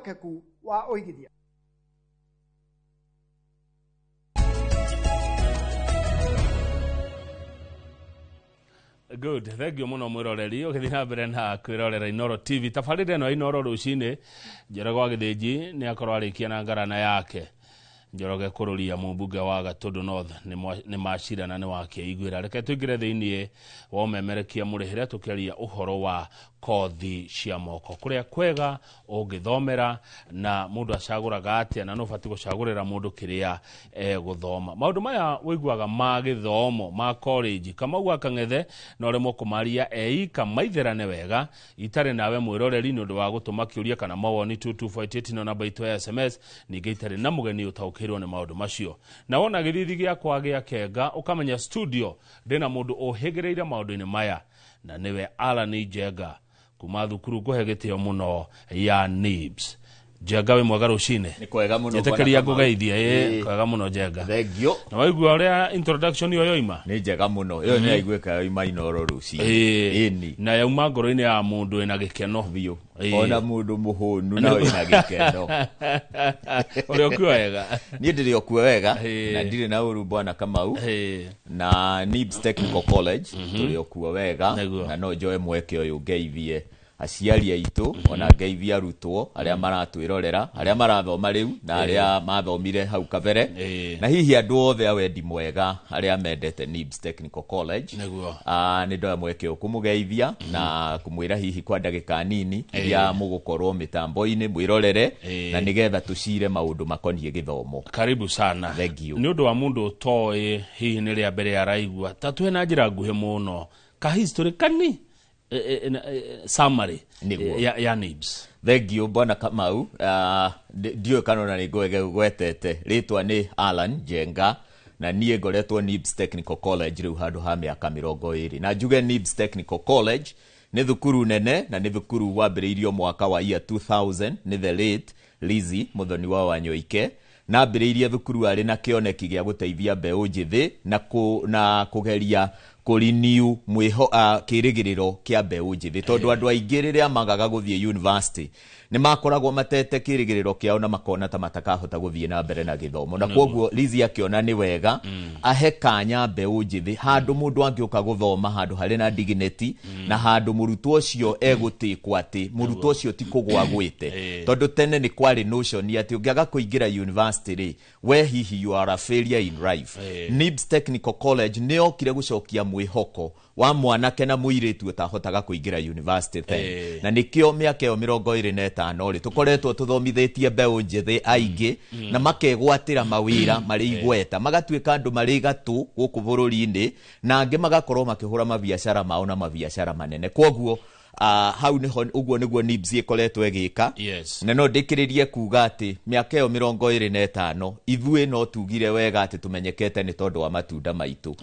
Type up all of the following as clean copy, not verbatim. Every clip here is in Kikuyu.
Mwĩhokeku wa ũigithia. Good, thank you muno mwiroreri ũgĩthiĩ na mbere na kwĩrorera Inoro TV. Tabarĩra ĩno ya Inoro rũcinĩ, Njoroge wa Gĩthĩnji nĩ akorwo arĩkia na ngarana yake. Njoroge kũrũria mũmbunge wa Gatũndũ North nĩ macira na nĩ wakĩiguĩra. Reke tũingĩre thĩinĩ wa ũmemerekia mũrĩhĩre tũkĩaria ũhoro wa kothi cia moko, kũrĩa kwega ũngĩthomera na mũndũ acagũraga atĩa na nũ ũbatiĩ gũcagũrĩra mũndũ kĩrĩa egũthoma. Maũndũ maya ũiguaga ma gĩthomo ma college, Kamau wa Kang'ethe na ũremwo kũmaria eika maitherane wega itarĩ nawe mwĩroreri nĩ ũndũ wa gũtũma kĩũria kana mawoni 2248 no namba itũ ya SMS, ningĩ itarĩ na mũgeni ũtaũkĩirwo nĩ maũndũ macio. Na wona gĩthithi gĩakwa gĩa kenga ũkamenya studio ndĩna mũndũ ũhĩgĩrĩire maũndũ-inĩ maya, na nĩwe Alan Njenga kuma thukuru ngũhe gĩtĩo mũno ya NIBS. Njenga wĩ mwega rũcinĩ. Nĩ kwega mũno, Njĩtĩkĩria Bwana Kamau. ngũgeithie. Ĩĩ, Ĩĩ. kwega mũno Njenga. Thengio. Na waigua ũrĩa introduction ĩyo yoima? Nĩ njega mũno. Ĩyo nĩ yaiguĩka yoima Inoro rũcinĩ. Ĩĩ. Ĩni. Na yauma ngoro-inĩ ya mũndũ wĩna gĩkeno. Biũ. Ĩĩ. Ona mũndũ mũhũnu na wĩna gĩkeno. Ũrĩa ũkuo wega. Niĩ ndĩrĩ o kuo wega Ĩĩ. na ndirĩ na ũru Bwana Kamau. Ĩĩ. Na NIBS Technical College tũrĩ o kuo wega. Nĩguo. Na no njoe mweke ũyũ ngeithie aciari aitũ, ona ngeithie arutwo arĩa maratwĩrorera, arĩa marathoma rĩu na arĩa mathomire hau kabere, Ĩĩ. na hihi andũ othe a wendi mwega arĩa mendete NIBS Technical College. Nĩguo. Nĩ ndoya mweke ũyũ kũmũgeithia na kũmwĩra hihi kwa ndagĩka nini iria mũgũkorwo mĩtambo-inĩ mwĩrorere, Ĩĩ. na nĩgetha tũcire maũndũ makoniĩ gĩthomo. Karibu sana. Thank you. Nĩ ũndũ wa mũndũ ũtoĩ hihi nĩ rĩa mbere araigua, ta twĩ na njĩra nguhĩ mũno ka history kani summary Nĩguo. ya NIBS. Thank you Bwana Kamau. Ndiũĩ kana ona nĩ ngwetete rĩtwa nĩ Alan Njenga, na niĩ ngoretwo NIBS Technical College rĩu handũ ha mĩaka 20. Na njuge NIBS Technical College nĩ thukuru nene na nĩ thukuru wambĩrĩirio mwaka wa year 2000 nĩ the late Lizzie Muthoni wa Wanyoike, na ambĩrĩirie thukuru arĩ na kĩoneki gĩa gũteithia mbeũ njĩthĩ na kũgeria kũrenew kĩrĩgĩrĩro kĩa mbeũ njĩthĩ, tondũ andũ aingĩ rĩrĩa magaga gũthiĩ university nĩ makoragwo matete kĩrĩgĩrĩro kĩao na makona ta matakahota gũthiĩ na mbere na gĩthomo, na kwoguo Lizzie akĩona nĩ wega ahe kanya mbeũ njĩthĩ handũ mũndũ angĩũka gũthoma handũ harĩ na dignity, na handũ mũrutwo ũcio egũtĩkwo atĩ mũrutwo ũcio ti kũgwa gwĩte, tondũ tene nĩ kwarĩ notion atĩ ũngĩaga kũingĩra university rĩ, we hihi you are a failure in life. NIBS Technical College nĩ yokire gũcokia mwĩhoko wa mwanake na mũirĩtu ũtahotaga kũingĩra university tene, na nĩkĩo mĩaka ĩyo 25 rĩ tũkoretwo tũthomithĩtie mbeũ njĩthĩ aingĩ na makegwatĩra mawĩra marĩ igweta, magatuĩka andũ marĩ gatũ gũkũ bũrũri-inĩ, na angĩ magakorwo makĩhũra mabiacara mao na mabiacara manene. Kwoguo hau nĩho ũguo nĩguo NIBS ĩkoretwo ĩgĩka. Na no ndĩkĩrĩrie kuga atĩ mĩaka ĩyo 25 ithuĩ no tugire wega atĩ tũmenyekete nĩ tondũ wa matunda maitũ.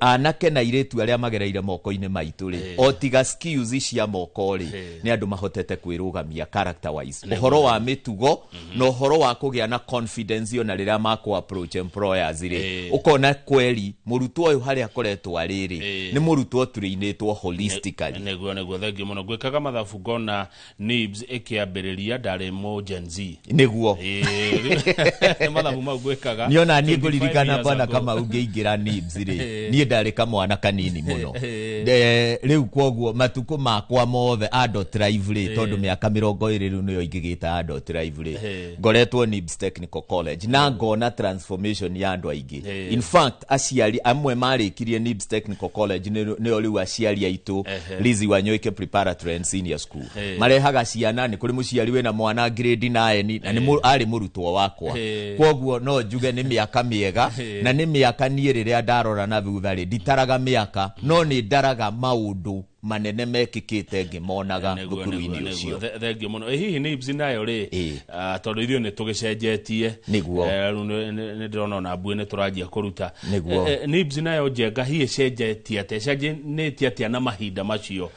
Anake na airĩtu arĩa magereire moko-inĩ maitũ rĩ, o tiga skills cia moko rĩ, nĩ andũ mahotete kwĩrũgamia character wise, ũhoro wa mĩtugo na ũhoro wa kũgĩa na confidence ona rĩrĩa makũ approach employers rĩ, ũkona kweri mũrutwo ũyũ harĩa akoretwo arĩ rĩ, nĩ mũrutwo tũrĩinĩtwo holistically. Nĩguo, thengiũ mũno. Ngwĩkaga mathabu ngona NIBS ĩkĩambĩrĩria ndarĩ mũ Gen Z. Nĩguo. Ĩĩ, mathabu mau ngwĩkaga Niona niĩ 25 ngũririkana years Bwana ago. Kamau ngĩingĩra NIBS rĩ, niĩ ndarĩ kamwana kanini mũno. Rĩu kwoguo matukũ makwa mothe adult life rĩ, tondũ mĩaka 20 rĩu nĩyo ingĩgĩta adult life rĩ, ngoretwo NIBS Technical College na ngona transformation ya andũ aingĩ. In fact aciari amwe marĩkirie NIBS Technical College nĩo rĩu aciari aitũ Lizzie Wanyoike Preparatory and Senior School marehaga ciana. Nĩ kũrĩ mũciari wĩna mwana grade 9 na nĩ arĩ mũrutwo wakwa. Kwoguo no njuge nĩ mĩaka mĩega, na nĩ mĩaka niĩ rĩrĩa ndarora na thutha rĩ, nditaraga mĩaka no nĩ ndaraga maũndũ manene mekĩkĩte ngĩmonaga thukuru-inĩ ũcio. Thengiũ mũno. Hihi NIBS nayo rĩ, tondũ ithuĩ nĩ tũgĩcenjetie. Nĩguo. Rĩu nĩ ndĩrona ona mbuĩ nĩ tũranjia kũruta. Nĩguo. NIBS nayo Njenga hihi ĩcenjetie atĩa, ĩcenjanĩtie atĩa na mahinda macio,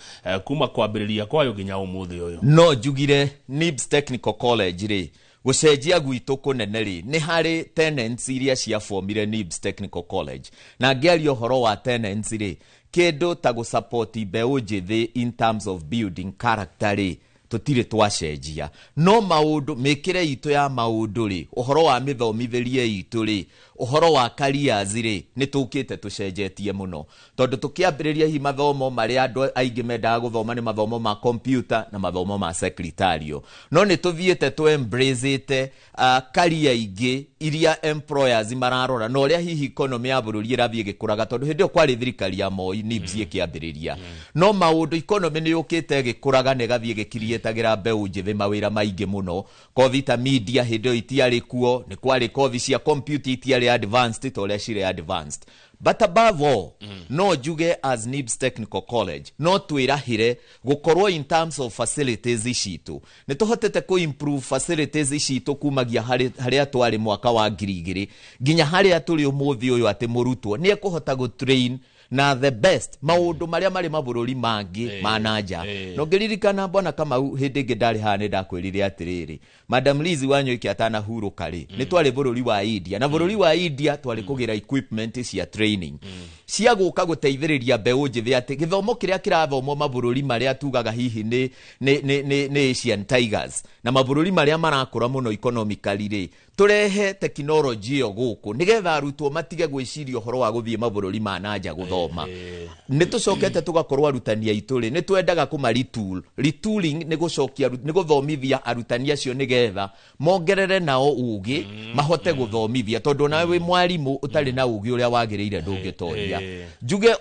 kuma kwambĩrĩria kwayo nginya ũmũthĩ ũyũ? No njugire NIBS Technical College rĩ, gũcenjia gwitũ kũnene rĩ, nĩ harĩ tenants iria ciaformire NIBS Technical College. Na ngĩaria ũhoro wa tenants rĩ, kĩndũ ta gũsupport mbeũ njĩthĩ in terms of building character rĩ, Tũtirĩ twacenjia, no maũndũ, mĩkĩre itũ ya maũndũ rĩ, ũhoro wa mĩthomithĩrie itũ rĩ, ũhoro wa careers rĩ, nĩ tũkĩte tũcenjetie mũno, tondũ tũkĩambĩrĩria hihi mathomo marĩa andũ aingĩ mendaga gũthoma nĩ mathomo ma computer na mathomo ma secretarial, no nĩ tũthiĩte tũ embraceĩte career ingĩ iria employers mararora na ũrĩa hihi economy ya bũrũri ĩrathiĩ ĩgĩkũraga, tondũ hĩndĩ ĩyo kwarĩ thirikari ya Moi NIBS ĩkĩambĩrĩria, no maũndũ economy nĩ yũkĩte ĩgĩkũraga na ĩgathiĩ ĩgĩkiriĩtagĩra mbeũ njĩthĩ mawĩra maingĩ mũno. Kothi ta media hĩndĩ ĩyo itiarĩ kuo, nĩ kwarĩ kothi cia computer, itiarĩ advanced ta ũrĩa cirĩ advanced. But above all, no njuge as NIBS Technical College no twĩrahĩre gũkorwo in terms of facilities citũ nĩ tũhotete kũ improve facilities citũ kumagia harĩa twarĩ mwaka wa 2000 nginya harĩa tũrĩ ũmũthĩ ũyũ, atĩ mũrutwo nĩ ekũhota gũ train na the best maũndũ marĩa marĩ mabũrũri mangĩ ma nanja. No ngĩririkana, Bwana Kamau, hĩndĩ ĩngĩ ndarĩ haha nĩ ndakwĩrire atĩrĩrĩ, Madam Liz Wanyoike atanahurũka rĩ, nĩ twarĩ bũrũri wa India, na bũrũri wa India twarĩ kũgĩra equipment cia training cia gũka gũteithĩrĩria mbeũ njĩthĩ, atĩ gĩthomo kĩrĩa kĩrathomwo mabũrũri marĩa tugaga hihi nĩ Asian Tigers na mabũrũri marĩa marakũra mũno economically rĩ, tũrehe tekinoronjĩ ĩyo gũkũ nĩgetha arutwo matige gwĩciria ũhoro wa gũthiĩ mabũrũri ma nanja gũthoma. Nĩ tũcokete tũgakorwo arutani aitũ rĩ, nĩ twendaga kũma retool. Retooling nĩ gũcokia, nĩ gũthomithia arutani acio nĩgetha mongerere nao ũgĩ, mahote gũthomithia, tondũ nawe wĩ mwarimũ ũtarĩ na ũgĩ ũrĩa wagĩrĩire ndũngĩtoria. Njuge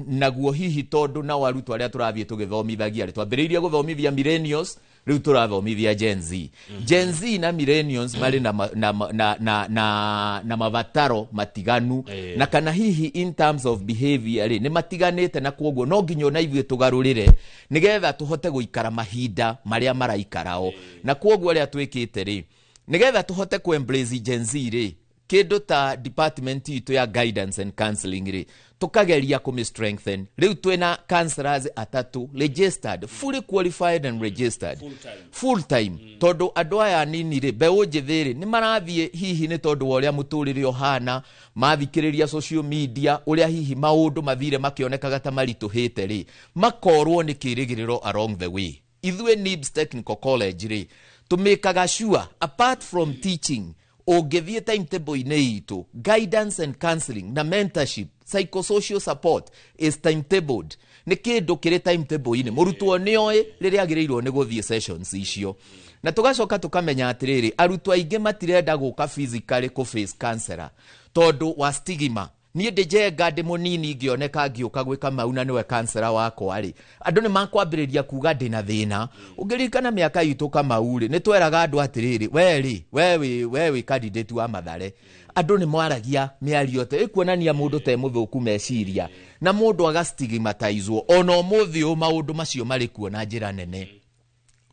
naguo hihi tondũ nao arutwo arĩa tũrathiĩ tũgĩthomithagia rĩ, twambĩrĩirie gũthomithia millennials, rĩu tũrathomithia Gen Z. Gen Z na millennials marĩ na, ma- na, ma- na, na, na, na mabataro matiganu, na kana hihi in terms of behavior rĩ, nĩ matiganĩte, na kwoguo no nginya ona ithuĩ tũgarũrĩre nĩgetha tũhote gũikara mahinda marĩa maraikarao. Na kwoguo ũrĩa twĩkĩte rĩ, nĩgetha tũhote kũ embrace Gen Z rĩ, kĩndũ ta department itũ ya guidance and counseling rĩ, tũkageria kũmĩ strengthen. Rĩu twĩna counselors atatũ registered, fully qualified and registered full time. Full time, tondũ andũ aya nini rĩ, mbeũ njĩthĩ rĩ, nĩ marathiĩ hihi nĩ tondũ wa ũrĩa mũtũrĩre ũhana, mathikĩrĩria social media, ũrĩa hihi maũndũ mathire makĩonekaga ta maritũhĩte rĩ, makorwo nĩ kĩrĩgĩrĩro along the way. Ithuĩ NIBS Technical College rĩ, tũmĩkaga sure apart from teaching, ũngĩthiĩ timetable-inĩ itũ, guidance and counseling na mentorship, psychosocial support is timetabled, nĩ kĩndũ kĩrĩ timetable-inĩ. Mũrutwo nĩoĩ rĩrĩa agĩrĩirwo nĩ gũthiĩ sessions icio. Na tũgacoka tũkamenya atĩrĩrĩ, arutwo aingĩ matirenda gũka physically kũ face counselor tondũ wa stigma. Niĩ ndĩ Njenga, ndĩ mũnini, ngĩoneka ngĩũka gwĩka mau na nĩwe kansera wakwa rĩ, andũ nĩ makwambĩrĩria kuga ndĩna thĩna. Ũngĩririkana mĩaka itũ, Kamau rĩ, nĩ tweraga andũ atĩrĩrĩ, we rĩ, we wĩ candidate wa Mathare. Andũ nĩ mwaragia mĩario te ĩkuonania mũndũ te mũthũku meciria na mũndũ agastigmatizwo. Ona ũmũthĩ ũyũ maũndũ macio marĩ kuo na njĩra nene.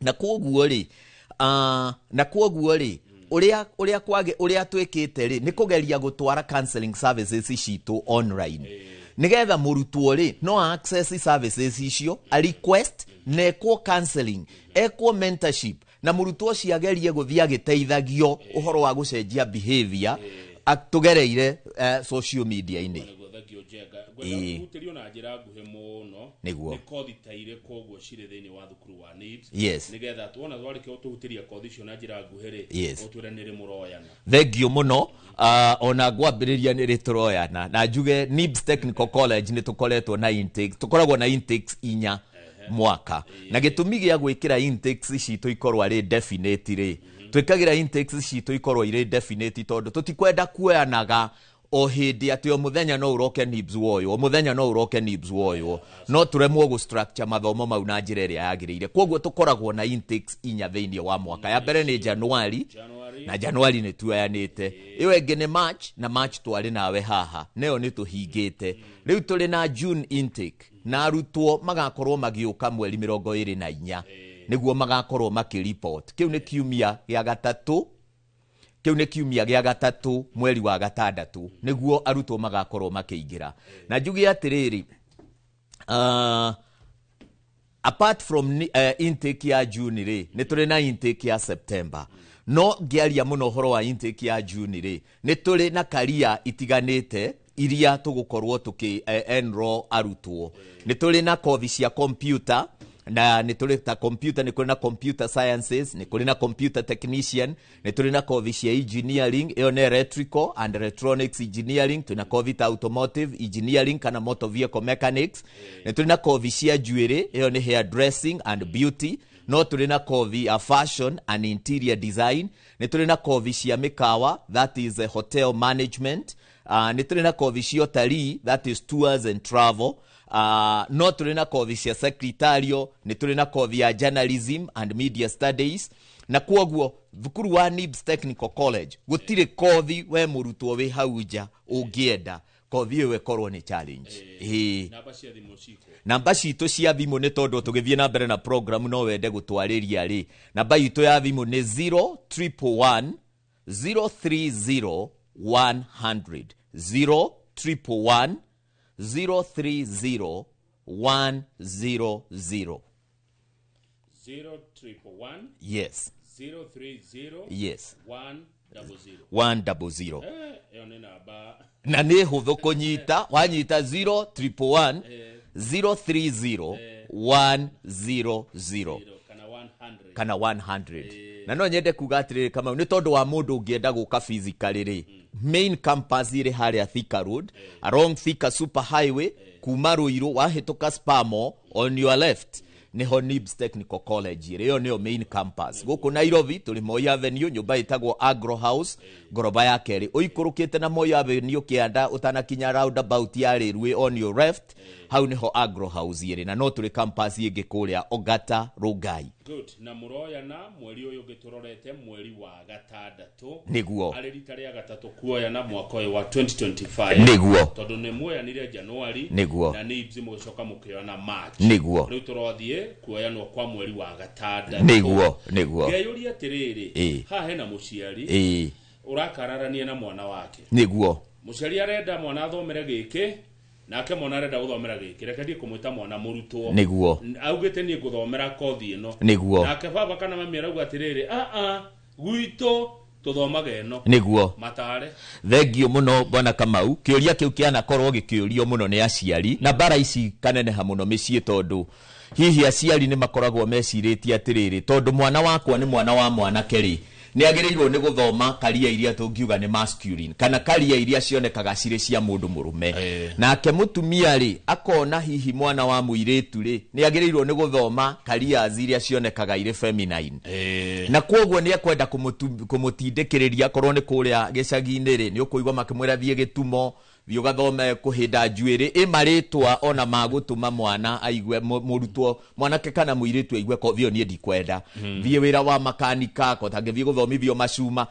Na kwoguo rĩ, ũrĩa kwage, ũrĩa twĩkĩte rĩ, nĩ kũgeria gũtwara counseling services citũ online, nĩgetha mũrutwo rĩ, no access services icio, a request na ekwo counseling, ekwo mentorship, na mũrutwo ũcio agerie gũthiĩ agĩteithagio ũhoro wa gũcenjia behavior tũgereire social media-inĩ. Nĩguo, thengio Njenga. Ngwenda kũhutĩrio na njĩra nguhĩ mũno. Nĩguo. Nĩ kothi ta irĩkũ ũguo cirĩ thĩinĩ wa thukuru wa NIBS? Nĩgetha tuona twarĩkia gũtũhutĩria kothi icio na njĩra nguhĩ rĩ, ũtwĩre nĩ rĩ mũroyana. Thengio mũno. Ona ngwambĩrĩria nĩ rĩ tũroyana, na njuge NIBS Technical College nĩ tũkoretwo na intakes, tũkoragwo na intakes inya mwaka, na gĩtũmi gĩa gwĩkĩra intakes citũ ikorwo arĩ definite rĩ, twĩkagĩra intakes citũ ikorwo irĩ definite tondũ tũtikwenda kuoyanaga o hĩndĩ, atĩ o mũthenya no ũroke NIBS woywo, o mũthenya no ũroke NIBS woywo, no tũremwo gũ structure mathomo mau na njĩra ĩrĩa yagĩrĩire. Koguo tũkoragwo na intakes inya thĩinĩ wa mwaka. Ya mbere nĩ Januari. January. Na Januari nĩ tuoyanĩte. Ĩyo ĩngĩ nĩ March, na March twarĩ nawe haha, nayo nĩ tũhingĩte. Rĩu tũrĩ na June intake, na arutwo magakorwo magĩũka mweri 24 nĩguo magakorwo makĩripot. Kĩu nĩ kiumia gĩa gatatũ, kĩu nĩ kiumia gĩa gatatũ mweri wa gatandatũ nĩguo arutwo magakorwo makĩingĩra. Na njuge atĩrĩrĩ, apart from intake ya June rĩ, nĩ tũrĩ na intake ya September. No ngĩaria mũno ũhoro wa intake ya June rĩ, nĩ tũrĩ na karia itiganĩte iria tũgũkorwo tũkĩ enroll arutwo. Nĩ tũrĩ na kothi cia computer. Na nĩ tũrĩ ta computer, nĩ kũrĩ na computer sciences, nĩ kũrĩ na computer technician, nĩ tũrĩ na kothi cia engineering, ĩyo nĩ electrical and electronics engineering. Twĩna kothi ta automotive engineering kana motor vehicle mechanics. Nĩ tũrĩ na kothi cia njuĩrĩ, ĩyo nĩ hair dressing and beauty. No tũrĩ na kothi ya fashion and interior design. Nĩ tũrĩ na kothi cia mĩkawa, that is hotel management. Nĩ tũrĩ na kothi cia ũtalii, that is tours and travel. No tũrĩ na kothi cia secretarial. Nĩ tũrĩ na kothi ya journalism and media studies. Na kwoguo thukuru wa NIBS Technical College gũtirĩ kothi we mũrutwo wĩ hau nja ũngĩenda kothi ĩyo ĩkorwo nĩ challenge. Ĩĩ. Namba cia thimũ ciko? Namba citũ cia thimũ, nĩ tondũ tũgĩthiĩ na mbere na program no wende gũtwarĩria rĩ, namba itũ ya thimũ nĩ 0111 030 100, 0111 030 100. 0111? Yes. 030? Yes. 100. 100. Ĩyo nĩ namba. Na nĩ hũthũ kũnyita, wanyita 0111 030 100. Kana 100. Kana 100. Na no nyende kuga atĩrĩrĩ, Kamau, nĩ tondũ wa mũndũ ũngĩenda gũka physically rĩ, main campus ĩrĩ harĩa Thika Road, along Thika Super Highway, kuma Ruiru wahĩtũka Spamo, on your left niho NIBS Technical College ĩrĩ. Ĩyo nĩyo main campus. Gũkũ Nairobi tũrĩ Moi Avenue, nyũmba ĩtagwo Agro House, ngoroba ya kerĩ, ũikũrũkĩte na Moi Avenue kĩanda, ũtanakinya roundabout ya Rĩrwĩ, on your left, hau niho Agro House ĩrĩ. Na no tũrĩ campus ĩngĩ kũrĩa Ogata, Rongai. Good. Na mũroyana mweri ũyũ ũngĩ tũrorete, mweri wa gatandatũ. Nĩguo. Arĩ rita rĩa gatatũ kuoyana mwaka ũyũ wa 2025. Nĩguo. Tondũ nĩ muoyanire January. Nĩguo. Na NIBS mũgĩcoka mũkĩoyana March. Nĩguo. Rĩu tũrathiĩ kuoyanwo kwa mweri wa gatandatũ. Nĩguo. Ngeyũria atĩrĩrĩ, haha hena mũciari ũrakararania na mwana wake. Mũciari arenda mwana athomere gĩkĩ, nake mwana arenda gũthomera gĩkĩ. Reke ndiĩ kũmwĩta mwana, mũrutwo. Augĩte niĩ ngũthomera kothi ĩno. Nake baba kana mami arauga atĩrĩrĩ, aa, gwitũ tũthomaga ĩno. Matare. Thengio mũno, bwana Kamau. Kĩũria kĩu kĩanakorwo gĩkĩũrio mũno nĩ aciari, na mbara ici kaneneha mũno mĩciĩ, tondũ hihi aciari nĩ makoragwo mecirĩtie atĩrĩrĩ, tondũ mwana wakwa nĩ mwana wa mwanake rĩ, nĩ agĩrĩirwo nĩ gũthoma karia iria tũngiuga nĩ masculine, kana karia iria cionekaga cirĩ cia mũndũ mũrũme. Nake mũtumia rĩ, akona hihi mwana wa mũirĩtu rĩ, nĩ agĩrĩirwo nĩ gũthoma careers iria cionekaga irĩ feminine. Na kwoguo nĩ ekwenda kũmũtindĩkĩrĩria. Akorwo nĩ kũrĩa gĩcagi-inĩ rĩ, nĩ ũkũigua makĩmwĩra thiĩ gĩtumo, thiĩ ũgathome kũhĩnda njuĩrĩ, ĩ marĩtwa ona magũtũma mwana aigue, mũrutwo mwanake kana mũirĩtu aigue kothi ĩyo niĩ ndikwenda, thiĩ wĩra wa makanika, kotangĩthiĩ gũthomithio macuma.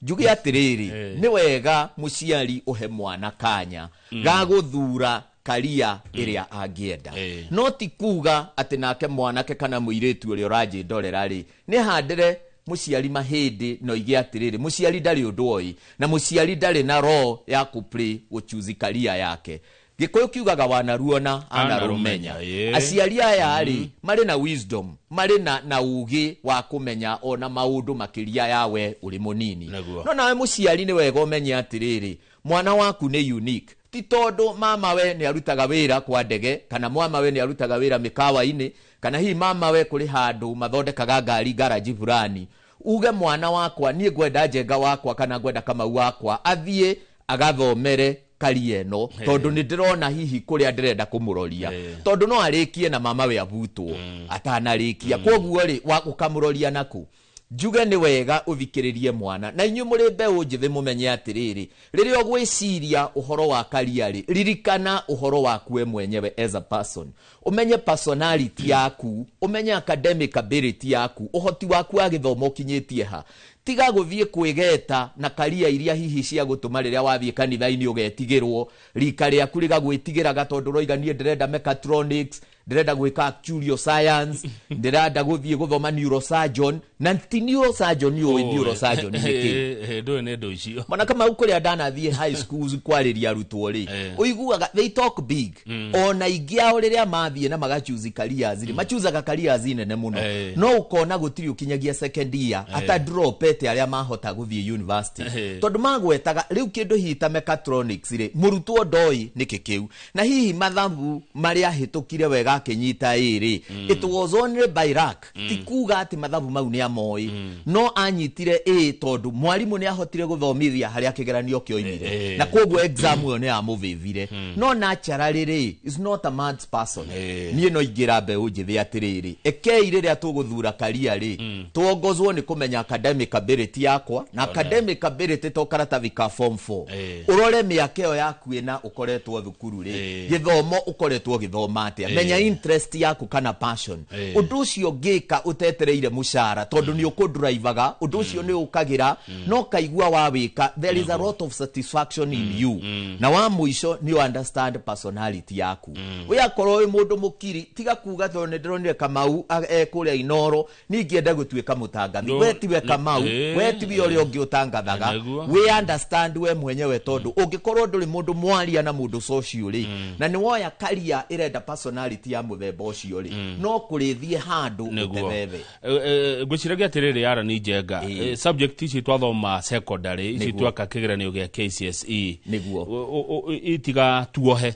Njuge atĩrĩrĩ, nĩ wega mũciari ũhe mwana kanya ga gũthura karia ĩrĩa angĩenda. No ti kuga atĩ nake mwanake kana mũirĩtu ũrĩa ũranjĩndorera rĩ, nĩ handĩre mũciari mahĩndĩ na oige atĩrĩrĩ, mũciari ndarĩ ũndũ oĩ, na mũciari ndarĩ na role ya kũplay gũchuzi karia yake. Gĩkũyũ kiugaga wanaruona anarũmenya. Anarũmenya, ĩĩ. Aciari aya rĩ, marĩ na wisdom, marĩ na ũgĩ wa kũmenya ona maũndũ makĩria yawe ũrĩ mũnini. No nawe mũciari nĩ wega ũmenye atĩrĩrĩ, mwana waku nĩ unique. Ti tondũ mama we nĩ arutaga wĩra kwa ndege, kana mama we nĩ arutaga wĩra mĩkawa-inĩ, kana hihi mama we kũrĩ handũ mathondekaga ngari garaji fulani, uge mwana wakwa, niĩ ngwenda Njenga wakwa kana ngwenda Kamau wakwa athiĩ agathomere karia ĩno, tondũ nĩ ndĩrona hihi kũrĩa ndĩrenda kũmũroria, tondũ no arĩkie na mama we abutwo atanarĩkia. Kwoguo rĩ, ũkamũroria naku? Njuge nĩ wega ũthikĩrĩrie mwana. Na inyuĩ mũrĩ mbeũ njĩthĩ, mũmenye atĩrĩrĩ, rĩrĩa ũgwĩciria ũhoro wa karia rĩ, ririkana ũhoro waku we mwenyewe as a person, ũmenye personality yaku, ũmenye academic ability yaku, ũhoti waku wa gĩthomo ũkinyĩtie ha. Tiga gũthiĩ kwĩgeta na karia iria hihi cia gũtũma rĩrĩa wathiĩ kanitha-inĩ ũgetigĩrwo, rika rĩaku rĩgagwĩtigĩraga, tondũ ũroiga niĩ ndĩrenda mechatronics, ndĩrenda gwĩka actuarial science, ndĩrenda gũthiĩ gũthoma neurosurgeon, na ti neurosurgeon ũĩ neurosurgeon nĩ kĩ. Ndũĩ nĩ ndũ icio. Mwana Kamau, kũrĩa ndanathiĩ high schools kwarĩria arutwo rĩ, ũiguaga they talk big. Ona ingĩ ao rĩrĩa mathiĩ na magachuzi careers rĩ, machuzaga careers nene mũno. No ũkona gũtirĩ ũkinyagia second year ata dropete. Mendete arĩa mahota gũthiĩ university, tondũ magwetaga rĩu kĩndũ hihi ta mechatronics rĩ, mũrutwo ndoĩ nĩkĩ kĩu, na hihi mathabu marĩa ahĩtũkire wega akĩnyita ĩ rĩ, it was only by luck. Ti kuga atĩ mathabu mau nĩ amoĩ, no anyitire ĩ tondũ mwarimũ nĩ ahotire gũthomithia harĩa kĩgeranio kĩoimire, na koguo exam ĩyo nĩ yamũvĩvire. No naturally rĩ, is not a mad person. Niĩ no ingĩra mbeũ njĩthĩ atĩrĩrĩ, ekei rĩrĩa tũgũthura karia rĩ, tuongozwo nĩ kũmenya academic ability yakwa, na academic ability to karatathi ka form 4. Ũrore mĩaka ĩyo yaku ĩna ũkoretwo thukuru rĩ, gĩthomo ũkoretwo ũgĩthoma atĩa, menya interest yaku kana passion. Ũndũ ũcio ngĩka ũtetereire mũcara, tondũ nĩ ũkũndrivaga, ũndũ ũcio nĩ ũkagĩra no kaigua wa wĩka, there is a lot of satisfaction in you. Na wa mũico nĩ understand personality yaku. We akorwo wĩ mũndũ mũkiri, tiga kuga tondũ nĩ ndĩronire Kamau kũrĩa Inoro, ningĩenda gũtuĩka mũtangathi. We tiwe Kamau, we tiwe ũrĩa ũngĩ ũtangathaga. We understand we mwenyewe, tondũ ũngĩkorwo ndũrĩ mũndũ mwaria na mũndũ social rĩ, na nĩ woya karia ĩrenda personality ya mũthemba ũcio rĩ, no kũrĩthiĩ handũ ũtebebe. Ngwĩciragia atĩrĩrĩ, Arani Njenga, subject ici twathoma secondary ici, tweka kĩgeranio gĩa KCSE, itiga tuohe,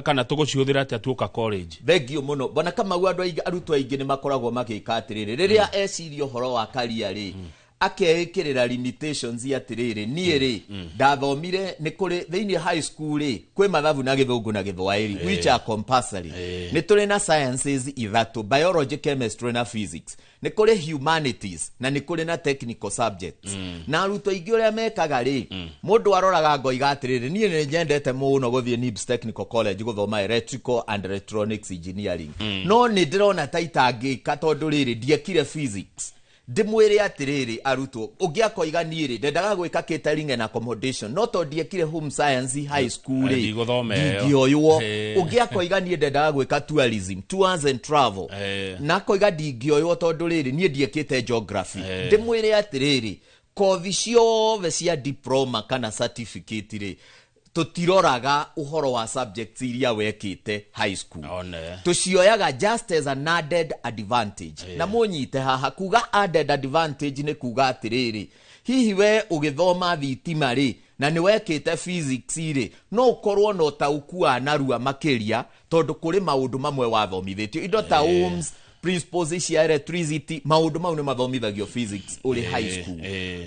kana tũgũcihũthĩra atĩa tuoka college? Thengio mũno, bwana Kamau. Andũ aingĩ, arutwo aingĩ nĩ makoragwo magĩka atĩrĩrĩ, rĩrĩa eciria ũhoro wa karia rĩ, akeĩkĩrĩra limitations atĩrĩrĩ, niĩ rĩ ndathomire nĩ kũrĩ thĩinĩ high school rĩ, kwĩ mathabu na Gĩthũngũ na Gĩthwaĩri, which are compulsory. Nĩ tũrĩ na sciences ithatũ, biology, chemistry na physics. Nĩ kũrĩ humanities na nĩ kũrĩ na technical subjects. Na arutwo aingĩ ũrĩa mekaga rĩ, mũndũ aroraga ngoiga atĩrĩrĩ, niĩ nĩ nyendete mũno gũthiĩ NIBS Technical College gũthoma electrical and electronics engineering, no nĩ ndĩrona ta itangĩka tondũ rĩrĩ ndiekire physics. Ndĩmwĩre atĩrĩrĩ, arutwo, ũngĩ akoiga niĩ rĩ ndendaga gwĩka catering and accommodation, no tondũ ndiekire home science high school rĩ, Ndigũthoma ĩyo. ndingĩoywo. Ũngĩ akoiga niĩ ndendaga gwĩka tourism, tours and travel, na akoiga ndingĩoywo tondũ rĩrĩ niĩ ndiekĩte geography. Ndĩmwĩre atĩrĩrĩ, kothi ciothe cia diploma kana certificate rĩ, tũtiroraga ũhoro wa subjects iria wekĩte high school. One. Tũcioyaga just as an added advantage. Na mũnyite haha, kuga added advantage nĩ kuga atĩrĩrĩ, hihi we ũgĩthoma thitima rĩ, na nĩ wekĩte physics rĩ, no ũkorwo na ũtaũku wa narua makĩria, tondũ kũrĩ maũndũ mamwe wathomithĩtio, indo ta ohms principles cia electricity, maũndũ mau nĩ mathomithagio physics ũrĩ high school.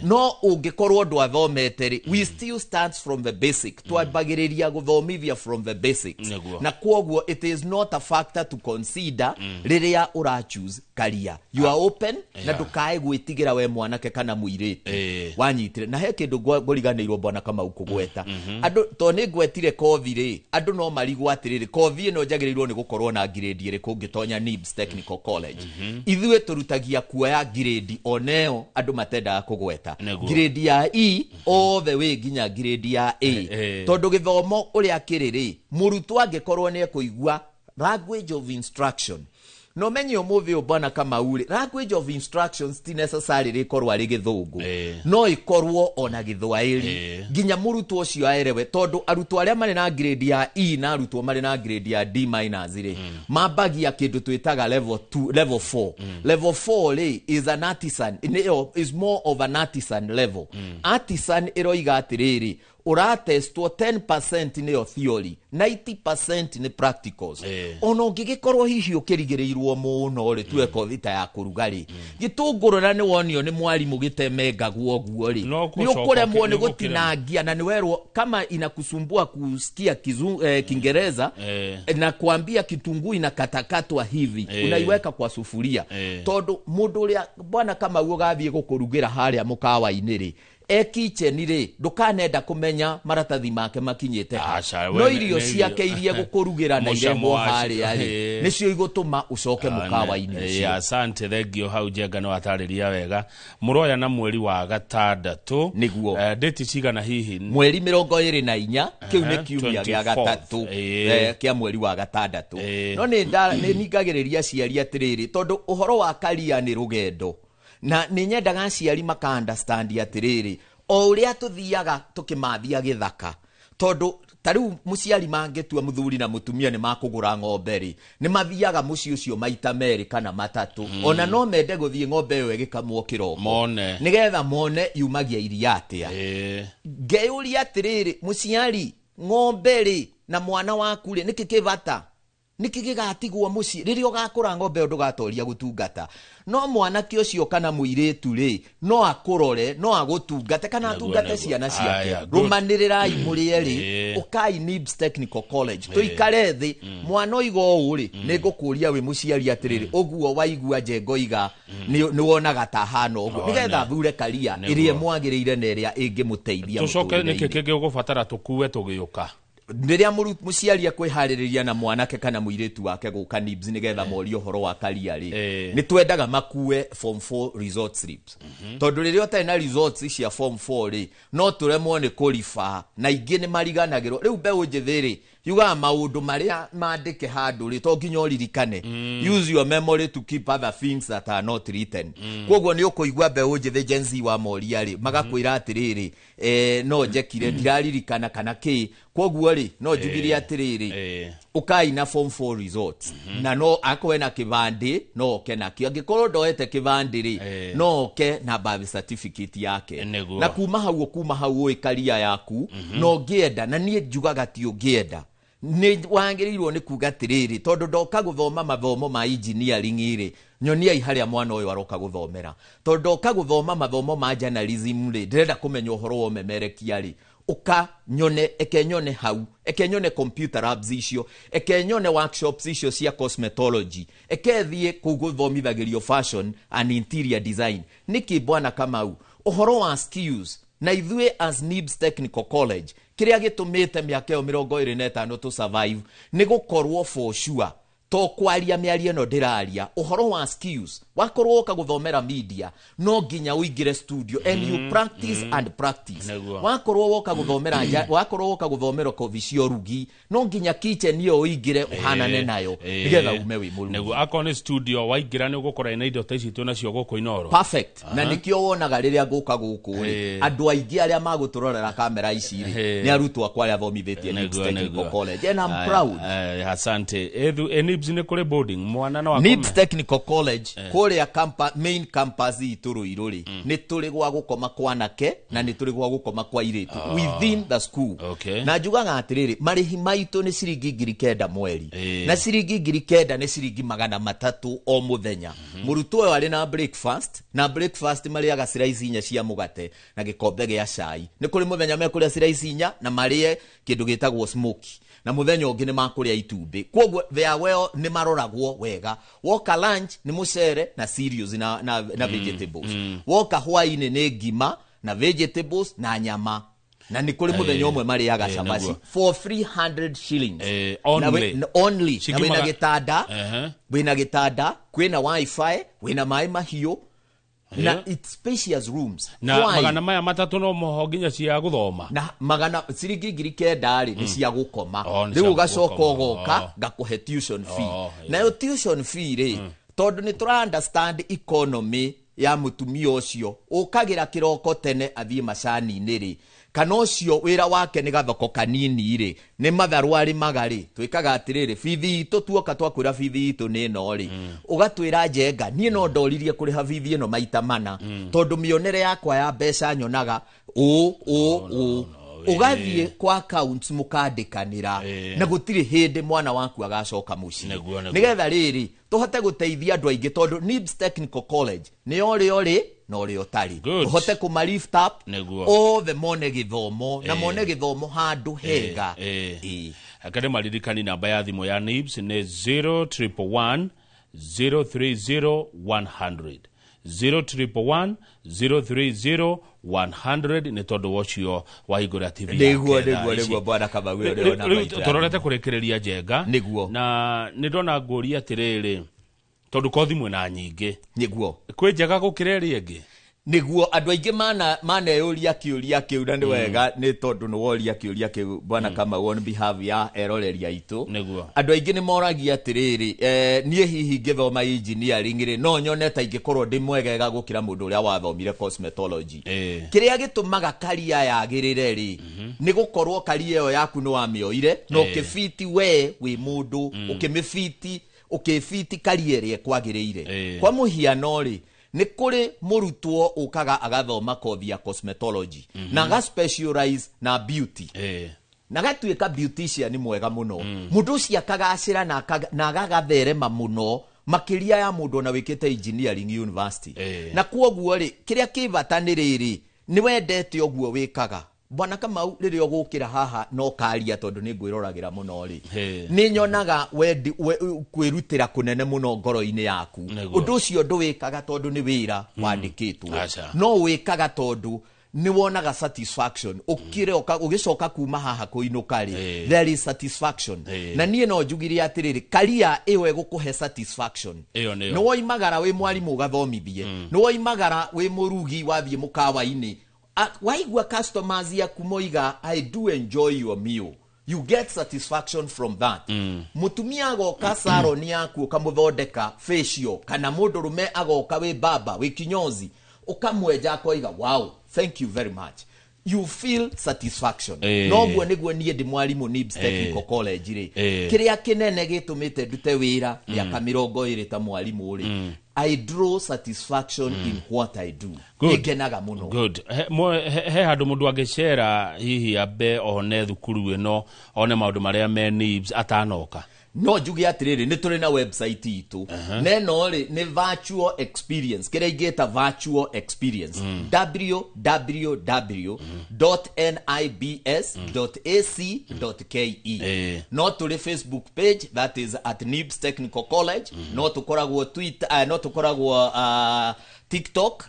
No ũngĩkorwo ndwathomete rĩ, we still starts from the basic, twambagĩrĩria gũthomithia from the basics. Na kwoguo it is not a factor to consider rĩrĩa ũra choose career. You are open na ndũkae gwĩtigĩra we mwanake kana mũirĩtu. Wanyitire na he kĩndũ ngũriganĩirwo, bwana Kamau, kũgweta andũ, to nĩ ngwetire kothi rĩ, andũ no marigwo atĩrĩrĩ, kothi ĩno njagĩrĩirwo nĩ gũkorwo na grade ĩrĩkũ ngĩtonya NIBS Technical College? Ithuĩ tũrutagia kuoya grade oneo andũ matendaga kũgweta, grade ya E all the way nginya grade ya A, tondũ gĩthomo ũrĩa kĩrĩ rĩ, mũrutwo angĩkorwo nĩ ekũigua language of instruction, no menye ũmũthĩ ũyũ, bwana Kamau rĩ, language of instructions ti necessary rĩkorwo arĩ Gĩthũngũ, no ĩkorwo ona Gĩthwaĩri, nginya mũrutwo ũcio aerewe, tondũ arutwo arĩa marĩ na grade ya E na arutwo marĩ na grade ya D minus rĩ, mambagia kĩndũ twĩtaga level 2, level 4. Level 4 rĩ is an artisan, nĩyo is more of an artisan level. Artisan ĩroiga atĩrĩrĩ, ũratestwo 10% nĩyo theory, 90% nĩ practicals. Ona ũngĩgĩkorwo hihi ũkĩrigĩrĩirwo mũno rĩ, tuwe kothi ta ya kũruga rĩ, gĩtũngũrũ na nĩ wonio nĩ mwarimũ gĩtemengagwo ũguo rĩ, No nĩ gũcoka ũkũremwo nĩ nĩ gũkĩremwo. gũtinangia, na nĩ werwo kama inakusumbua kusikia Kiingereza na kuambia kitunguu inakatakatwa hivi, unaiweka kwa sufuria, tondũ mũndũ ũrĩa, bwana Kamau, ũgathiĩ gũkũrugĩra harĩa mũkawa-inĩ rĩ, e kitchen rĩ, ndũkanenda kũmenya maratathi make makinyĩte ha. Aca, no we irio nĩ ciake irio. iria gũkũrugĩra na Mũcamo irehwo wacio. harĩa rĩ, nĩcio igũtũma ũcoke mũkawa-inĩ ũcio. Asante, thengio hau Njenga, nĩ watarĩria wega. Mũroya na mweri wa gatandatũ. Nĩguo. Date cigana hihi? Mweri 24, kĩu nĩ kiumia gĩa 24th. gatatũ, kĩa mweri wa gatandatũ. No nĩ ningagĩrĩria aciari atĩrĩrĩ, tondũ ũhoro wa karia nĩ rũgendo, na nĩ nyendaga aciari maka understand atĩrĩrĩ, o ũrĩa tũthiaga tũkĩmathia gĩthaka, tondũ Ta rĩu mũciari mangĩtua mũthuri na mũtumia nĩ makũgũra ng'ombe rĩ, nĩ mathiaga mũciĩ ũcio maita 2 kana 3. Ona no mende gũthiĩ ng'ombe ĩyo ĩgĩkamwo kĩroko. Mone. Nĩgetha mone yumagia iria atĩa. Ngeyũria atĩrĩrĩ, mũciari, ng'ombe rĩ na mwana waku rĩ, nĩkĩ kĩ bata? Nĩkĩ gĩgatigwo mũciĩ? Rĩrĩa ũgakũra ng'ombe ĩyo ndũgatoria gũtungata. No mwanake ũcio kana mũirĩtu rĩ, no akũrore, no agũtungate kana atungate ciana ciake. Rũmanĩrĩrai mũrĩ erĩ, ũkai NIBS Technical College, tũikare thĩ, mwana oiga ũũ rĩ, nĩ ngũkũria wĩ mũciari atĩrĩrĩ, ũguo waigua Njenga oiga, nĩ wonaga ta hana ũguo. Nĩgetha athure karia ĩrĩa ĩmwagĩrĩire na ĩrĩa ĩngĩmũteithia Tũcoke nĩkĩ mũtũrĩre-inĩ. kĩngĩ ũgũbatara tũkue tũgĩũka? Rĩrĩa mũciari ekwĩharĩrĩria na mwanake kana mũirĩtu wake gũka NIBS nĩgetha morie ũhoro wa karia rĩ, nĩ twendaga makue form 4 result slips. Tondũ rĩrĩa ũtarĩ na results cia form 4 rĩ, no tũremwo nĩ kũriba, na ingĩ nĩ mariganagĩrwo. Rĩu mbeũ njĩthĩ rĩ, yugaga maũndũ marĩa mandĩke handũ rĩ, to nginya ũririkane. Use your memory to keep other things that are not written. Koguo nĩ ũkũigua mbeũ njĩthĩ Gen Z wa moria rĩ, magakwĩra atĩrĩrĩ, no njekire, ndiraririkana kana kĩ. Koguo rĩ, no njugire atĩrĩrĩ, ũkai na form 4 results. Na no akorwo na kĩbandĩ, no oke nakĩo. Angĩkorwo ndoete kĩbandĩ rĩ, no oke na birth certificate yake. Na kuma hau, kuma hau ũĩ karia yaku, no ũngĩenda, na niĩ njugaga ti ũngĩenda. Nĩ wagĩrĩirwo nĩ kuga atĩrĩrĩ, tondũ ndoka gũthoma mathomo ma engineering rĩ, nyoniai harĩa mwana ũyũ aroka gũthomera. Tondũ ndoka gũthoma mathomo ma journalism rĩ, ndĩrenda kũmenya ũhoro wa ũmemerekia rĩ, ũka nyone, eke nyone hau, eke nyone computer labs icio, eke nyone workshops icio cia cosmetology, eke thiĩ kũu gũthomithagĩrio fashion and interior design. Nĩkĩ Bwana Kamau? Ũhoro wa skills, na ithuĩ as NIBS Technical College, kĩrĩa gĩtũmĩte mĩaka ĩyo 25 to survive, nĩ gũkorwo for sure to kwaria mĩario ĩno ndĩraria, ũhoro wa skills, wakorwo woka gũthomera media, no nginya ũingĩre studio and you practice and practice. Wakorwo woka gũthomera nja, wakorwo woka gũthomera kothi cia ũrugi, no nginya kitchen ĩyo ũingĩre ũhanane nayo, nĩgetha ume wĩ mũrugi. Nĩguo, akorwo nĩ studio waingĩra nĩ ũgũkora ina indo ta ici twĩ nacio gũkũ Inooro. Perfect. Na nĩkĩo wonaga rĩrĩa ngũka gũkũ rĩ, andũ aingĩ arĩa magũtũrorera kamera ici rĩ, nĩ arutwo akwa arĩa thomithĩtie NIBS Technical College, and I'm proud. Asante. Ethu, NIBS nĩ kũrĩ boarding, mwana no akome. NIBS Technical College, kũrĩa main campus itũ Ruiru rĩ, nĩ tũrĩ gwa gũkoma kwa anake na nĩ tũrĩ gwa gũkoma kwa airĩtu within the school. Na njugaga atĩrĩrĩ, marĩhi maitũ nĩ ciringi 9,000 mweri. Na ciringi 9,000 nĩ ciringi 300 o mũthenya. Mũrutwo ũyũ arĩ na breakfast, na breakfast marĩaga slice 4 cia mũgate na gĩkombe gĩa cai. Nĩ kũrĩ mũthenya mekũrĩa slice 4 na marĩe kĩndũ gĩtagwo smoky, na mũthenya ũngĩ nĩ makũrĩa itumbĩ. Koguo they are well, nĩ maroragwo wega. Woka lunch nĩ mũcere na cereals na vegetables. Woka hwainĩ nĩ ngima na vegetables na nyama. Na nĩ kũrĩ mũthenya ũmwe marĩaga cabaci for 300 shillings. Only. Na only. Na wĩna gĩtanda, wĩna gĩtanda, kwĩna wifi, wĩna maĩ mahiũ, na it's spacious rooms. Na magana maya matatũ no moho nginya cia gũthoma. Na magana ciringi 9,000 rĩ, nĩ cia gũkoma. Rĩu ũgacoka ũgoka ngakũhe tuition fee. Nayo tuition fee rĩ, tondũ nĩ tũra understand economy ya mũtumia ũcio, ũkagĩra kĩroko tene athiĩ macani-inĩ rĩ, kana ũcio wĩra wake nĩ gathoko kanini rĩ, nĩ matharũ arĩmaga rĩ, twĩkaga atĩrĩrĩ, bithi itũ tuoka twakwĩra bithi itũ nĩ ĩno rĩ, ũgatwĩra Njenga, niĩ no ndoririe kũrĩha bithi ĩno maita mana, tondũ mĩonere yakwa ya mbeca nyonaga ũ, ũ, ũ. Ũgathiĩ kwa accounts mũkandĩkanĩra, na gũtirĩ hĩndĩ mwana waku agacoka mũciĩ. Nĩgetha rĩrĩ, tũhote gũteithia andũ aingĩ, tondũ NIBS Technical College nĩ ũrĩa ũrĩ na ũrĩa ũtarĩ. Tũhote kũma lift up othe mone gĩthomo, na mone gĩthomo handũ hega. Akende maririkani namba ya thimũ ya NIBS nĩ zero triple one, zero three zero, one hundred. Zero triple one, zero three zero, one hundred nĩ tondũ wa ũcio wa igũrũ ya TV yake thaa ici. Nĩguo, Bwana Kamau, ũrĩa ona Rĩu maitũ ya tũrorete kũrĩkĩrĩria Njenga. Nĩguo. Na nĩ ndona ngũria atĩrĩrĩ, tondũ kothi mwĩna nyingĩ. Nĩguo. Kwĩ njega gũkĩra ĩrĩa ĩngĩ? Nĩguo andũ aingĩ maneyũria kĩũria kĩu, na nĩ wega nĩ tondũ nĩ woria kĩũria kĩu, bwana Kamau, on behalf ya eroreri aitũ. Nĩguo. Andũ aingĩ nĩ moragia atĩrĩrĩ, niĩ hihi ngĩthoma engineering rĩ, no nyone ta ingĩkorwo ndĩ mwegega gũkĩra mũndũ ũrĩa wathomire cosmetology? Kĩrĩa gĩtũmaga career yagĩrĩre rĩ, nĩ gũkorwo career ĩyo yaku nĩ wamĩoire na ũkĩfiti we wĩ mũndũ, ũkĩmĩfiti, ũkĩfiti career ĩrĩa ĩkwagĩrĩire. Kwa mũhiano rĩ, nĩ kũrĩ mũrutwo ũkaga agathoma kothi ya cosmetology na aga specialize na beauty na gatuĩka beautician mwega mũno. Mũndũ ũcio akagacĩra na agagatherema mũno makĩria ya mũndũ ona wĩkĩte engineering university. Na kwoguo rĩ, kĩrĩa kĩ bata nĩ rĩrĩ, nĩ wendete ũguo wĩkaga. Bwana Kamau, rĩrĩa ũgũkĩra haha no karia, tondũ nĩ ngwĩroragĩra mũno rĩ, nĩ nyonaga wendi kwĩrutĩra kũnene mũno ngoro-inĩ yaku. Ũndũ ũcio ndũwĩkaga tondũ nĩ wĩra wandĩkĩtwo, no wĩkaga tondũ nĩ wonaga satisfaction ũkĩre ũgĩcoka kuma haha kũinũka rĩ, there is satisfaction. Na niĩ no njugire atĩrĩrĩ, career ĩyo ĩgũkũhe satisfaction. Ĩyo nĩyo. Nĩ woimagara wĩ mwarimũ ũgathomithie, nĩ woimagara wĩ mũrugi wathiĩ mũkawa-inĩ, waigua customers yaku moiga, "I do enjoy your meal," you get satisfaction from that. Mũtumia agoka salon yaku ũkamũthondeka facial, kana mũndũrũme agoka wĩ baba wĩ kinyozi ũkamwenja akoiga, "Wow, thank you very much," you feel satisfaction. Noguo nĩguo niĩ ndĩ mwarimũ NIBS Technical College rĩ, kĩrĩa kĩnene gĩtũmĩte ndute wĩra mĩaka 20 ta mwarimũ rĩ, I draw satisfaction in what I do. Good. Nĩngenaga mũno. Good. He handũ mũndũ angĩcera hihi ambe one thukuru ĩno, one maũndũ marĩa me NIBS atanoka? No njuge atĩrĩrĩ, nĩ tũrĩ na website itũ, na ĩno rĩ nĩ virtual experience, kĩrĩa ingĩta virtual experience, www.nibs.ac.ke. No tũrĩ Facebook page, that is at NIBS Technical College. No tũkoragwo Twitter, no tũkoragwo TikTok,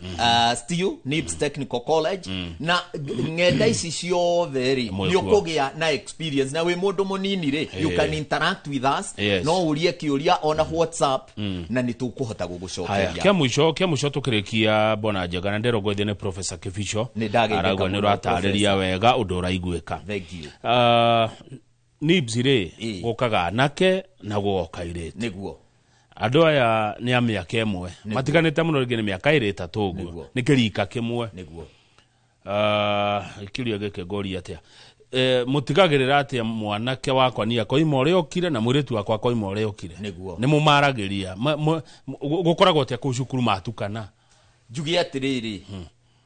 still NIBS Technical College. Na ng'enda ici ciothe rĩ, Mwĩ nĩ kuo. ũkũgĩa na experience, na wĩ mũndũ mũnini rĩ, you can interact with us. No ũrie kĩũria ona WhatsApp na nĩ tũkũhota Haya, gũgũcokeria. Kĩa mũico tũkĩrĩkia, bwana Njega, na ndĩrongoithio nĩ Professor Kibicho. Nĩ ndageithĩka Arauga nĩ mũno, ũratarĩria wega ũndũ ũraiguĩka. Thank you. NIBS rĩ, gũkaga anake na gũgoka airĩtu. Nĩguo. Andũ aya nĩ a mĩaka ĩmwe, matiganĩte mũno, rĩngĩ nĩ mĩaka 2, 3 ũguo. Nĩ kĩrika kĩmwe. Nĩguo. Kĩũria gĩkĩ ngũria atĩa, mũtigagĩrĩra atĩa mwanake wakwa ni akoima ũrĩa okire na mũirĩtu wakwa akoima ũrĩa okire? Nĩ mũmaragĩria? Gũkoragwo atĩa kũu cukuru matukana? Njuge atĩrĩrĩ,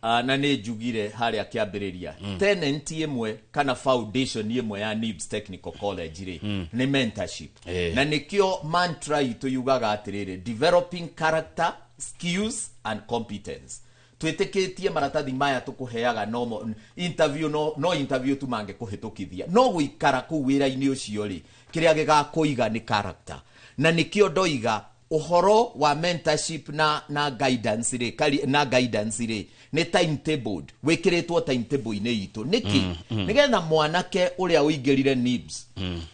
na nĩ njugire harĩa kĩambĩrĩria, tenant ĩmwe kana foundation ĩmwe ya NIBS Technical College rĩ, nĩ mentorship. Na nĩkĩo mantra itũ yugaga atĩrĩrĩ, developing character, skills and competence. Twĩtĩkĩtie maratathi maya tũkũheaga no interview, no interview tu mangĩkũhĩtũkithia, no gũikara kũu wĩra-inĩ ũcio rĩ, kĩrĩa gĩgakũiga nĩ character. Na nĩkĩo ndoiga ũhoro wa mentorship na guidance rĩ, na guidance rĩ, nĩ timetabled, wĩkĩrĩtwo timetable-inĩ itũ. Nĩkĩ? Nĩgetha mwanake ũrĩa ũingĩrire NIBS,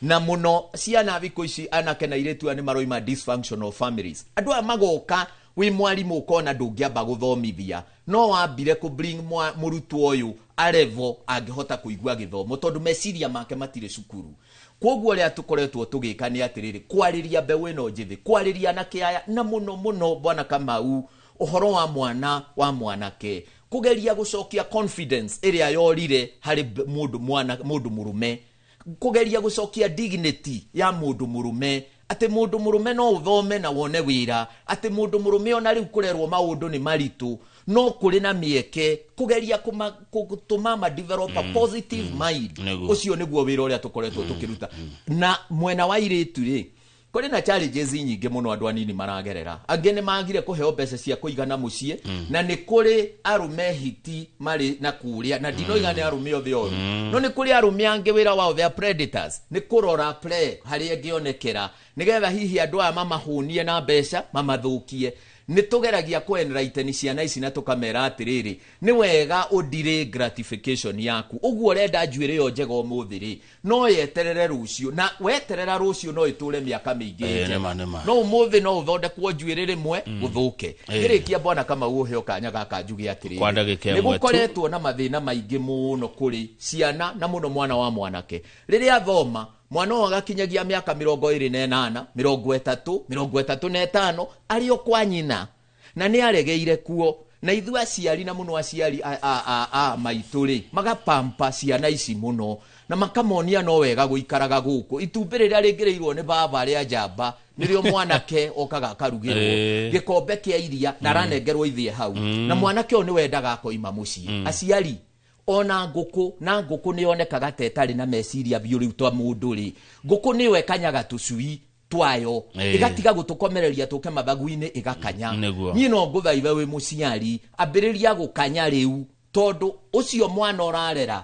na mũno ciana thikũ ici, anake na airĩtu aya nĩ maroima dysfunctional families. Andũ aya magoka wĩ mwarimũ ũkona ndũngĩamba gũthomithia, no wambire kũ bring mũrutwo ũyũ a level angĩhota kũigua gĩthomo, tondũ meciria make matirĩ cukuru. Koguo ũrĩa tũkoretwo tũgĩka nĩ atĩrĩrĩ, kwarĩria mbeũ ĩno njĩthĩ, kwarĩria anake aya, na mũno mũno, bwana Kamau, ũhoro wa mwana wa mwanake kũgeria gũcokia confidence ĩrĩa yorire harĩ mũndũ mwana, mũndũ mũrũme, kũgeria gũcokia dignity ya mũndũ mũrũme, atĩ mũndũ mũrũme no ũthome na wone wĩra, atĩ mũndũ mũrũme ona rĩu kũrerwo maũndũ nĩ maritũ, no kũrĩ na mĩeke, kũgeria gũtũma ma develop a positive mind. Ũcio nĩguo wĩra ũrĩa tũkoretwo tũkĩruta. Na mwena wa airĩtu rĩ, kũrĩ na challenges nyingĩ mũno andũ anini maragerera. Angĩ nĩ magire kũheo mbeca cia kũigana mũciĩ, na nĩ kũrĩ arũme hiti marĩ na kũrĩa, na ndinoiga nĩ arũme othe oru, no nĩ kũrĩ arũme angĩ wĩra wao, they are predators, nĩ kũrora play harĩa ĩngĩonekera nĩgetha hihi andũ aya mamahũnie na mbeca mamathũkie. Nĩ tũgeragia kũ-enlighten ciana ici na tũkamera atĩrĩrĩ, nĩ wega ũndire gratification yaku. Ũguo ũrenda njuĩrĩ ĩyo njega ũmũthĩ rĩ, no yeterere rũciũ, na weterera rũciũ no ĩtũre mĩaka mĩingĩ njega. Nĩma, nĩma. No ũmũthĩ no ũthondekwo njuĩrĩ rĩmwe gũthũke. Ngĩrĩkia Bwana Kamau, ũheo kanya gaka njuge atĩrĩrĩ, Kwa ndagĩka nĩ ĩmwe tu. gũkoretwo na mathĩna maingĩ mũno kũrĩ ciana na mũno mwana wa mwanake. Rĩrĩa athoma, mwana ũyũ agakinyagia mĩaka 28, 30, 35, arĩ o kwa nyina, na nĩ aregeire kuo. Na ithuĩ aciari, na mũno aciari a maitũ rĩ, magapampa ciana ici mũno na makamonia no wega gũikaraga gũkũ. Itumbĩ rĩrĩa rĩngĩrĩirwo nĩ baba rĩa njamba nĩrĩo mwanake okaga akarugĩrwo gĩkombe kĩa iria na aranengerwo ithĩe hau, na mwanake ũyũ nĩ wendaga akoima mũciĩ. Aciari, ona ngũkũ, na ngũkũ nĩ yonekaga ta ĩtarĩ na meciria biũ rĩu twa mũndũ rĩ, ngũkũ nĩyo ĩkanyaga tũcui twayo, ĩgatiga gũtũkomereria tũke mathagu-inĩ, ĩgakanya. Niĩ no ngũthaithe wĩ mũciari, ambĩrĩria gũkanya rĩu, tondũ ũcio mwana ũrarera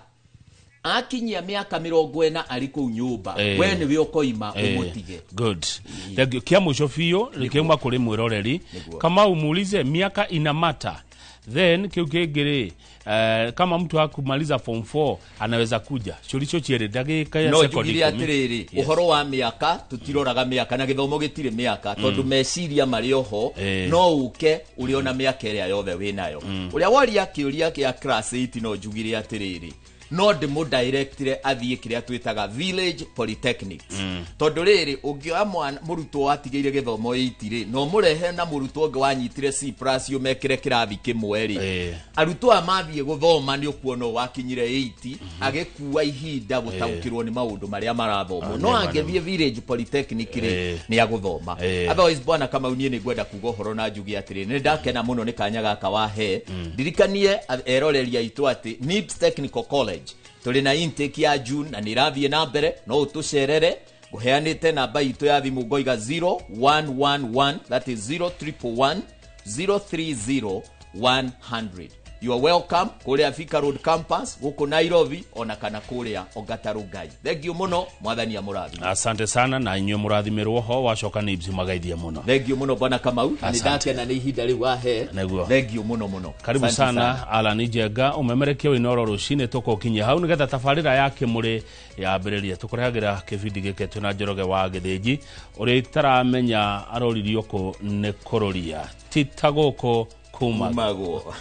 akinyia mĩaka 40 arĩ kũu nyũmba, we nĩwe ũkoima ũmũtige. Good, thank you. Kia mũico biũ rĩkiuma kũrĩ mwĩroreri Kamau, muulize miaka inamata. Then kĩu kĩngĩ rĩ, kama mtu hakumaliza form 4 anaweza kuja? Ciũria cierĩ, ndagĩka ya No sekondi njugire 10. Atĩrĩrĩ, ũhoro wa mĩaka, tũtiroraga mĩaka na gĩthomo gĩtirĩ mĩaka, tondũ meciria marĩ oho. No ũke ũrĩ ona mĩaka ĩrĩa yothe wĩnayo. Ũrĩa woria kĩũria kĩa class 8, no njugire atĩrĩrĩ, no ndĩmũdirectire athiĩ kĩrĩa twĩtaga village polytechnics, tondũ rĩrĩ, ũngĩoya mwana mũrutwo watigĩire gĩthomo 8 rĩ, no mũrehe na mũrutwo ũngĩ wanyitire C plus, ũmekĩre kĩrathi kĩmwe rĩ, arutwo aya mathiĩ gũthoma, nĩ ũkuona ũyũ wakinyire 8 agĩkua ihinda gũtaũkĩrwo nĩ maũndũ marĩa marathomwo. No angĩthiĩ village polytechnic rĩ, nĩ agũthoma. Otherwise, Bwana Kamau, niĩ nĩ ngwenda kuga ũhoro na njuge atĩrĩ, nĩ ndakena mũno nĩ kanya gaka wahe ndirikanie eroreri aitũ atĩ NIBS Technical College tũrĩ na intake ya June na nĩ ĩrathiĩ na mbere. No ũtũcerere. Ngũheanĩte namba itũ ya thimũ, ngoiga 0111, that is 0111 030 100. You are welcome kũrĩa Thika Road campus gũkũ Nairobi, ona kana kũrĩa Ongata Rongai. Thank you mũno, Mwathani amũrathime. Asante sana, na inyuĩ mũrathimirwo ho wacoka NIBS magaithie mũno. Thank you mũno, Bwana Kamau, na nĩ Asante. ndakena nĩ ihinda rĩu wahe. Nĩguo. Thank you mũno mũno. Karibu Asante. sana Alan Njenga, umemerekia Inooro rucinĩ. Tũkũkinyia hau nĩgetha tabarĩra ya kĩmũrĩ yambĩrĩrie. Tũkũrehagĩra kĩbindi gĩkĩ twĩna Njoroge wa Gĩthĩnji. Ũrĩa itaramenya aroririo kũ nĩ kũrũria ti ta gũkũ kuma Kumagwo.